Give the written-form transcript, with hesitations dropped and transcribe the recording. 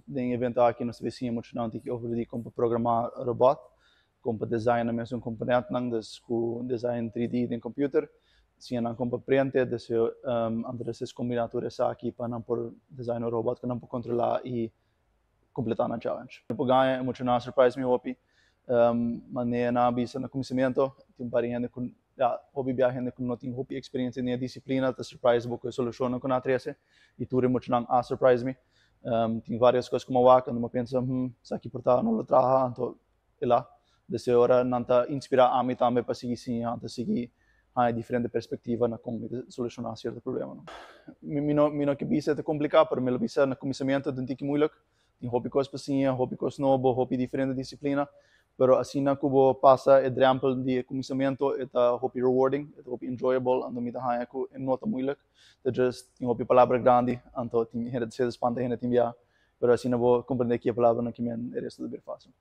Den evento aki nos ta siña muchanan tiki over di con pa programa robot, con pa design mes un componentnan, dus cu design 3D den computer, siña nan con pa print, dus anto despues combina tur esaki pa nan por design un robot cu nan por controla y completa nan challenge. Mi por gana, e muchanan surprise mi hopi, manera nan a bisa na cuminsamento, tin un par di hende cu, ja, hopi biaha hende cu no tin hopi experiencia den e disciplina ta surprise bo cu e solucionnan cu nan a trece y tur e muchanan a surprise mi. Tin varios cos cu mi a wak, anto mi a pensa, "Esaki por ta no lo traha," anto ela. Desde ora nan ta inspira ami tambe pa sigui siña, anto sigui haya diferente perspectiva na con mi ta soluciona cierto problemanan. Mi no ke bisa ta complica, pero mi lo bisa na cuminsamento ta un tiki moeilijk. Tin hopi cos pa siña, hopi cos nobo, hopi diferente disciplina, pero asina cu bo pasa e drempel di cuminsamento, e ta hopi rewarding, e ta hopi enjoyable, anto mi ta haya cu e no ta moeilijk. Ta just tin hopi palabra grandi, anto tin hende ta spanta hende tin bia, pero asina bo comprende ki e palabranan kimen, e resto ta bira facil.